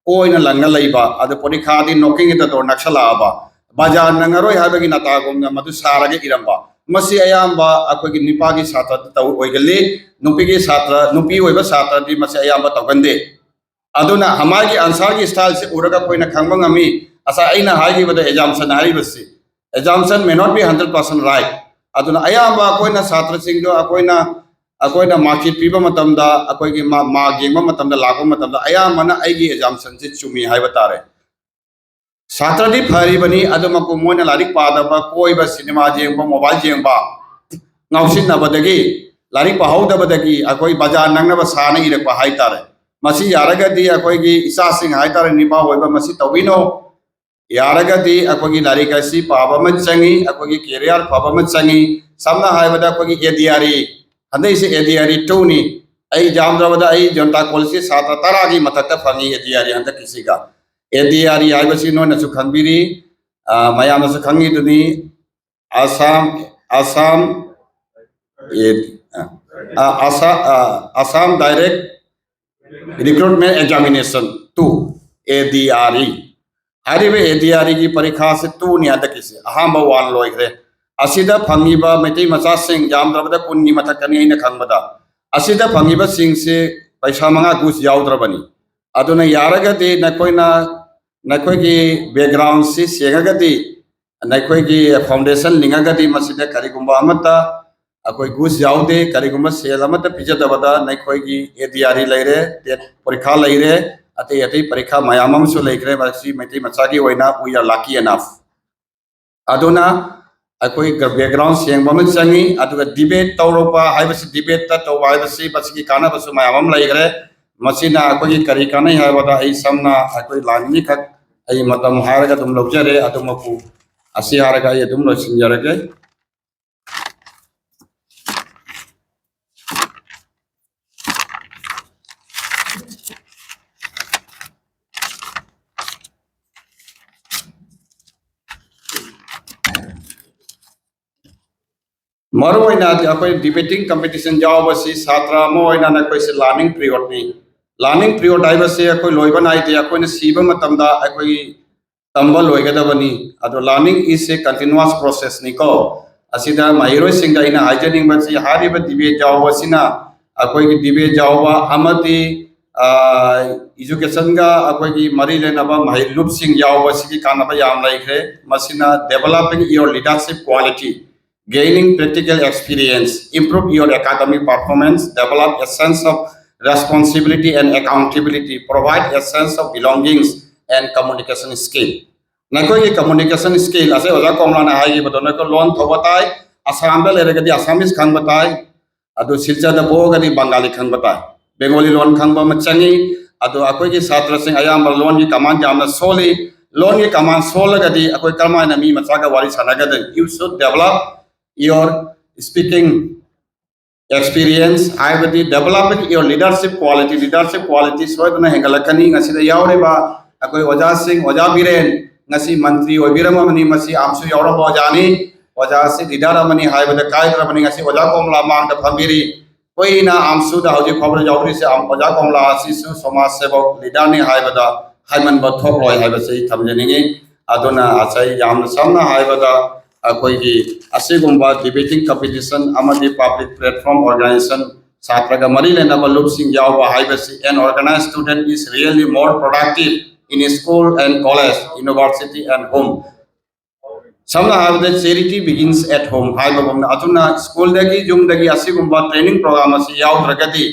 ꯑꯣꯏꯅ ꯂꯪꯉ ꯂꯩꯕ, ꯑꯗꯨ ꯄꯔꯤꯈꯥꯗꯤ knocking at the door ꯅꯛꯁꯜꯂꯛꯑꯕ, ꯕꯖꯥꯔ ꯅꯪꯉꯔꯣꯏ ꯍꯥꯏꯕꯒꯤ ꯅꯇꯥꯒꯨꯝꯅ ꯃꯗꯨ ꯁꯥꯔꯒ ꯏꯔꯝꯕ, ꯃꯁꯤ ꯑꯌꯥꯝꯕ ꯑꯩꯈꯣꯏꯒꯤ ꯅꯨꯄꯥꯒꯤ ꯁꯥꯇ꯭ꯔꯗ ꯇꯧ-, ꯑꯣꯏꯒꯜꯂꯤ꯫ ꯅꯨꯄꯤꯒꯤ ꯁꯥꯇ꯭ꯔ, ꯅꯨꯄꯤ ꯑꯣꯏꯕ ꯁꯥꯇ꯭ꯔꯗꯤ ꯃꯁꯤ ꯑꯌꯥꯝꯕ ꯇꯧꯒꯟꯗꯦ꯫ ꯑꯗꯨꯅ ꯃꯥꯒꯤ answer ꯒꯤ style ꯁꯤ ꯎꯔꯒ ꯑꯩꯈꯣꯏꯅ ꯈꯪꯕ ꯉꯝꯃꯤ, ꯉꯁꯥꯏ ꯑꯩꯅ ꯍꯥꯏꯈꯤꯕꯗ assumption ꯍꯥꯏꯔꯤꯕꯁꯤ, Assumption may not be hundred percent right. ꯑꯗꯨꯅ ꯑꯌꯥꯝꯕ ꯑꯩꯈꯣꯏꯅ ꯁꯥꯇ꯭ꯔꯁꯤꯡꯗꯣ ꯑꯩꯈꯣꯏꯅ ꯑꯩꯈꯣꯏꯅ mark sheet ꯄꯤꯕ ꯃꯇꯝꯗ, ꯑꯩꯈꯣꯏꯒꯤ ꯃꯥ- mark ꯌꯦꯡꯕ ꯃꯇꯝꯗ, ꯂꯥꯛꯄ ꯃꯇꯝꯗ ꯑꯌꯥꯝꯕꯅ ꯑꯩꯒꯤ assumption ꯁꯤ ꯆꯨꯝꯃꯤ ꯍꯥꯏꯕ ꯇꯥꯔꯦ꯫ ꯁꯥꯇ꯭ꯔꯗꯤ ꯐꯔꯤꯕꯅꯤ, ꯑꯗꯨꯃꯛꯄꯨ ꯃꯣꯏꯅ ꯂꯥꯏꯔꯤꯛ ꯄꯥꯗꯕ, ꯀꯣꯏꯕ, ꯁꯤꯅꯦꯃꯥ ꯌꯦꯡꯕ, mobile ꯌꯦꯡꯕ, ꯉꯥꯎꯁꯤꯟꯅꯕꯗꯒꯤ, ꯂꯥꯏꯔꯤꯛ ꯄꯥꯍꯧꯗꯕꯗꯒꯤ ꯑꯩꯈꯣꯏ ꯕꯖꯥꯔ ꯅꯪꯅꯕ ꯁꯥꯅ ꯏꯔꯛꯄ ꯍꯥꯏꯇꯥꯔꯦ꯫ ꯃꯁꯤ ꯌꯥꯔꯒꯗꯤ ꯑꯩꯈꯣꯏꯒꯤ ꯏꯆꯥꯁꯤꯡ ꯍꯥꯏꯇꯥꯔꯦ, ꯅꯤꯄꯥ ꯑꯣꯏꯕ, ꯃꯁꯤ ꯇꯧꯕꯤꯅꯣ꯫ ꯌꯥꯔꯒꯗꯤ ꯑꯩꯈꯣꯏꯒꯤ ꯂꯥꯏꯔꯤꯛ ꯑꯁꯤ ꯄꯥꯕ ꯑꯃ ꯆꯪꯉꯤ, ꯑꯩꯈꯣꯏꯒꯤ career ꯐꯕ ꯑꯃ ꯆꯪꯉꯤ꯫ ꯁꯝꯅ ꯍꯥꯏꯔꯕꯗ ꯑꯩꯈꯣꯏꯒꯤ ADRE, ꯍꯟꯗꯛꯁꯦ ADRE two ꯅꯤ꯫ ꯑꯩ ꯌꯥꯝꯗ꯭ꯔꯕꯗ ꯑꯩ ꯖꯅꯇꯥ ꯀꯣꯂꯦꯖꯀꯤ ꯁꯥꯇ꯭ꯔ ꯇꯔꯥꯒꯤ ꯃꯊꯛꯇ ꯐꯪꯉꯤ ADRE ꯍꯟꯗꯛꯀꯤꯁꯤꯒ꯫ ADRE ꯍꯥꯏꯕꯁꯤ ꯅꯣꯏꯅꯁꯨ ꯈꯪꯕꯤꯔꯤ, ꯑ, ꯃꯌꯥꯝꯅꯁꯨ ꯈꯪꯉꯤꯗꯨꯅꯤ꯫ Assam, Assam, A, ꯑ, ꯑ, Assam, ꯑ, Assam Direct Recruitment Examination two, ADRE꯫ ꯍꯥꯏꯔꯤꯕ ADRE ꯒꯤ ꯄꯔꯤꯈꯥꯁꯤ two ꯅꯤ ꯍꯟꯗꯛꯀꯤꯁꯤ, ꯑꯍꯥꯟꯕ one ꯂꯣꯏꯈ꯭ꯔꯦ꯫ ꯑꯁꯤꯗ ꯐꯪꯉꯤꯕ ꯃꯩꯇꯩ ꯃꯆꯥꯁꯤꯡ ꯌꯥꯝꯗ꯭ꯔꯕꯗ ꯀꯨꯟꯒꯤ ꯃꯊꯛꯇꯅꯤ ꯑꯩꯅ ꯈꯪꯕꯗ꯫ ꯑꯁꯤꯗ ꯐꯪꯉꯤꯕꯁꯤꯡꯁꯤ ꯄꯩꯁꯥ ꯃꯉꯥ ꯒꯨꯁ ꯌꯥꯎꯗ꯭ꯔꯕꯅꯤ꯫ ꯑꯗꯨꯅ ꯌꯥꯔꯒꯗꯤ ꯅꯈꯣꯏꯅ, ꯅꯈꯣꯏꯒꯤ background ꯁꯤ ꯁꯦꯡꯉꯒꯗꯤ, ꯅꯈꯣꯏꯒꯤ foundation ꯂꯤꯡꯉꯒꯗꯤ ꯃꯁꯤꯗ ꯀꯔꯤꯒꯨꯝꯕ ꯑꯃꯠꯇ ꯑꯩꯈꯣꯏ ꯒꯨꯁ ꯌꯥꯎꯗꯦ꯫ ꯀꯔꯤꯒꯨꯝꯕ ꯁꯦꯜ ꯑꯃꯠꯇ ꯄꯤꯖꯗꯕꯗ ꯅꯈꯣꯏꯒꯤ ADRE ꯂꯩꯔꯦ, TET ꯄꯔꯤꯈꯥ ꯂꯩꯔꯦ, ꯑꯇꯩ ꯑꯇꯩ ꯄꯔꯤꯈꯥ ꯃꯌꯥꯝ ꯑꯃꯁꯨ ꯂꯩꯈ꯭ꯔꯦ꯫ ꯃꯁꯤ ꯃꯩꯇꯩ ꯃꯆꯥꯒꯤ ꯑꯣꯏꯅ we are lucky enough꯫ ꯑꯗꯨꯅ ꯑꯩꯈꯣꯏ background ꯁꯦꯡꯕ ꯑꯃ ꯆꯪꯉꯤ꯫ ꯑꯗꯨꯒ debate ꯇꯧꯔꯛꯄ ꯍꯥꯏꯕꯁꯤ, debate ꯇ ꯇꯧꯕ ꯍꯥꯏꯕꯁꯤ, ꯃꯁꯤꯒꯤ ꯀꯥꯟꯅꯕꯁꯨ ꯃꯌꯥꯝ ꯑꯃ ꯂꯩꯈ꯭ꯔꯦ꯫ ꯃꯁꯤꯅ ꯑꯩꯈꯣꯏꯒꯤ ꯀꯔꯤ ꯀꯥꯟꯅꯩ ꯍꯥꯏꯕꯗ, ꯑꯩ ꯁꯝꯅ ꯑꯩꯈꯣꯏ line ꯑꯅꯤꯈꯛ ꯑꯩ ꯃꯇꯝ ꯍꯥꯏꯔꯒ ꯑꯗꯨꯝ ꯂꯧꯖꯔꯦ꯫ ꯑꯗꯨꯃꯛꯄꯨ ꯑꯁꯤ ꯍꯥꯏꯔꯒ ꯑꯩ ꯑꯗꯨꯝ ꯂꯣꯏꯁꯤꯟꯖꯔꯒꯦ꯫ ꯃꯔꯨꯑꯣꯏꯅ ꯑꯩꯈꯣꯏ debating competition ꯌꯥꯎꯕꯁꯤ ꯁꯥꯇ꯭ꯔ ꯑꯃ ꯑꯣꯏꯅ ꯅꯈꯣꯏꯁꯤ learning period ꯅꯤ꯫ Learning period ꯍꯥꯏꯕꯁꯤ ꯑꯩꯈꯣꯏ ꯂꯣꯏꯕ ꯅꯥꯏꯗꯦ, ꯑꯩꯈꯣꯏꯅ ꯁꯤꯕ ꯃꯇꯝꯗ ꯑꯩꯈꯣꯏꯒꯤ ꯇꯝꯕ ꯂꯣꯏꯒꯗꯕꯅꯤ꯫ ꯑꯗꯣ learning is a continuous process ꯅꯤꯀꯣ꯫ ꯑꯁꯤꯗ ꯃꯍꯩꯔꯣꯏꯁꯤꯡꯗ ꯑꯩꯅ ꯍꯥꯏꯖꯅꯤꯡꯕꯁꯤ, ꯍꯥꯏꯔꯤꯕ debate ꯌꯥꯎꯕꯁꯤꯅ ꯑꯩꯈꯣꯏꯒꯤ debate ꯌꯥꯎꯕ ꯑꯃꯗꯤ ꯏꯖꯨꯀꯦꯁꯟꯒ ꯑꯩꯈꯣꯏꯒꯤ ꯃꯔꯤ ꯂꯩꯅꯕ ꯃꯍꯩ ꯂꯨꯞꯁꯤꯡ ꯌꯥꯎꯕꯁꯤꯒꯤ ꯀꯥꯟꯅꯕ ꯌꯥꯝ ꯂꯩꯈ꯭ꯔꯦ꯫ ꯃꯁꯤꯅ developing your leadership quality, gaining practical experience, improve your academic performance, develop a sense of responsibility and accountability, provide a sense of belongings and communication skill. ꯅꯈꯣꯏꯒꯤ communication skill ꯑꯁꯦ ꯑꯣꯖꯥ ꯀꯣꯃꯂꯥꯅ ꯍꯥꯏꯈꯤꯕꯗꯣ, ꯅꯈꯣꯏ ꯂꯣꯟ ꯊꯧꯕ ꯇꯥꯏ, ꯑꯁꯥꯝꯗ ꯂꯩꯔꯒꯗꯤ ꯑꯁꯥꯃꯤꯁ ꯈꯪꯕ ꯇꯥꯏ, ꯑꯗꯨ ꯁꯤꯜꯆꯔꯗ ꯄꯣꯛꯑꯒꯗꯤ ꯕꯪꯒꯥꯂꯤ ꯈꯪꯕ ꯇꯥꯏ, ꯕꯦꯡꯒꯣꯂꯤ ꯂꯣꯟ ꯈꯪꯕ ꯑꯃ ꯆꯪꯉꯤ꯫ ꯑꯗꯣ ꯑꯩꯈꯣꯏꯒꯤ ꯁꯥꯇ꯭ꯔꯁꯤꯡ ꯑꯌꯥꯝꯕ ꯂꯣꯟꯒꯤ command ꯌꯥꯝꯅ ꯁꯣꯜꯂꯤ꯫ ꯂꯣꯟꯒꯤ command ꯁꯣꯜꯂꯒꯗꯤ ꯑꯩꯈꯣꯏ ꯀꯔꯝꯍꯥꯏꯅ ꯃꯤ ꯃꯆꯥꯒ ꯋꯥꯔꯤ ꯁꯥꯟꯅꯒꯗꯒꯦ? You should develop your speaking experience, ꯍꯥꯏꯕꯗꯤ developing your leadership quality, leadership quality ꯁꯣꯏꯗꯅ ꯍꯦꯟꯒꯠꯂꯛꯀꯅꯤ꯫ ꯉꯁꯤꯗ ꯌꯥꯎꯔꯤꯕ ꯑꯩꯈꯣꯏ ꯑꯣꯖꯥꯁꯤꯡ, ꯑꯣꯖꯥ ꯕꯤꯔꯦꯟ, ꯉꯁꯤ ꯃꯟꯇ꯭ꯔꯤ ꯑꯣꯏꯕꯤꯔꯝꯃꯕꯅꯤ, ꯃꯁꯤ ꯑꯥꯝꯁꯨ ꯌꯥꯎꯔꯝꯕ ꯑꯣꯖꯥꯅꯤ꯫ ꯑꯣꯖꯥ ꯑꯁꯤ leader ꯑꯃꯅꯤ ꯍꯥꯏꯕꯗ ꯀꯥꯏꯗ꯭ꯔꯕꯅꯤ꯫ ꯉꯁꯤ ꯑꯣꯖꯥ ꯀꯣꯃꯂꯥ ꯃꯥꯡꯗ ꯐꯝꯕꯤꯔꯤ꯫ ꯑꯩꯈꯣꯏꯅ ꯑꯥꯝꯁꯨꯗ ꯍꯧꯖꯤꯛ ꯐꯥꯎꯕꯗ ꯌꯥꯎꯕꯤꯔꯤꯁꯦ, ꯑꯥꯝ-, ꯑꯣꯖꯥ ꯀꯣꯃꯂꯥ ꯑꯁꯤꯁꯨ ꯁꯃꯥꯖ ꯁꯦꯕꯛ leaderꯅꯤ ꯍꯥꯏꯕꯗ ꯍꯥꯏꯃꯟꯕ ꯊꯣꯛꯂꯣꯏ ꯍꯥꯏꯕꯁꯤ ꯑꯩ ꯊꯝꯖꯅꯤꯡꯉꯤ꯫ ꯑꯗꯨꯅ ꯉꯁꯥꯏ ꯌꯥꯝꯅ ꯁꯝꯅ ꯍꯥꯏꯕꯗ ꯑꯩꯈꯣꯏꯒꯤ ꯑꯁꯤꯒꯨꯝꯕ debating competition ꯑꯃꯗꯤ public platform organization, ꯁꯥꯇ꯭ꯔꯒ ꯃꯔꯤ ꯂꯩꯅꯕ ꯂꯨꯞꯁꯤꯡ ꯌꯥꯎꯕ ꯍꯥꯏꯕꯁꯤ, an organized student is really more productive in school and college, university and home. ꯁꯝꯅ ꯍꯥꯏꯔꯕꯗ charity begins at home ꯍꯥꯏꯕꯒꯨꯝꯅ, ꯑꯗꯨꯅ ꯁ꯭ꯀꯨꯜꯗꯒꯤ, ꯌꯨꯝꯗꯒꯤ ꯑꯁꯤꯒꯨꯝꯕ training program ꯑꯁꯤ ꯌꯥꯎꯗ꯭ꯔꯒꯗꯤ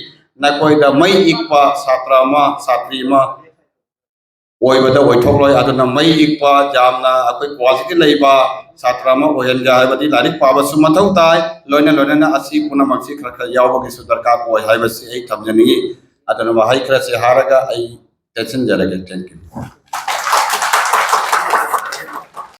ꯅꯈꯣꯏꯗ ꯃꯩ ꯏꯛꯄ ꯁꯥꯇ꯭ꯔ ꯑꯃ, ꯁꯥꯇ꯭ꯔꯤ ꯑꯃ ꯑꯣꯏꯕꯗ ꯑꯣꯏꯊꯣꯛꯂꯣꯏ꯫ ꯑꯗꯨꯅ ꯃꯩ ꯏꯛꯄ, ꯌꯥꯝꯅ ꯑꯩꯈꯣꯏ quality ꯂꯩꯕ ꯁꯥꯇ꯭ꯔ ꯑꯃ ꯑꯣꯏꯍꯟꯒꯦ ꯍꯥꯏꯕꯗꯤ ꯂꯥꯏꯔꯤꯛ ꯄꯥꯕꯁꯨ ꯃꯊꯧ ꯇꯥꯏ, ꯂꯣꯏꯅ ꯂꯣꯏꯅꯅ ꯑꯁꯤ ꯄꯨꯝꯅꯃꯛꯁꯤ ꯈꯔ ꯈꯔ ꯌꯥꯎꯕꯒꯤꯁꯨ ꯗꯔꯀꯥꯔ ꯑꯣꯏ ꯍꯥꯏꯕꯁꯤ ꯑꯩ ꯊꯝꯖꯅꯤꯡꯏ꯫ ꯑꯗꯨꯅ ꯋꯥꯍꯩ ꯈꯔꯁꯤ ꯍꯥꯏꯔꯒ ꯑꯩ ꯇꯦꯟꯁꯤꯟꯖꯔꯒꯦ꯫ Thank you꯫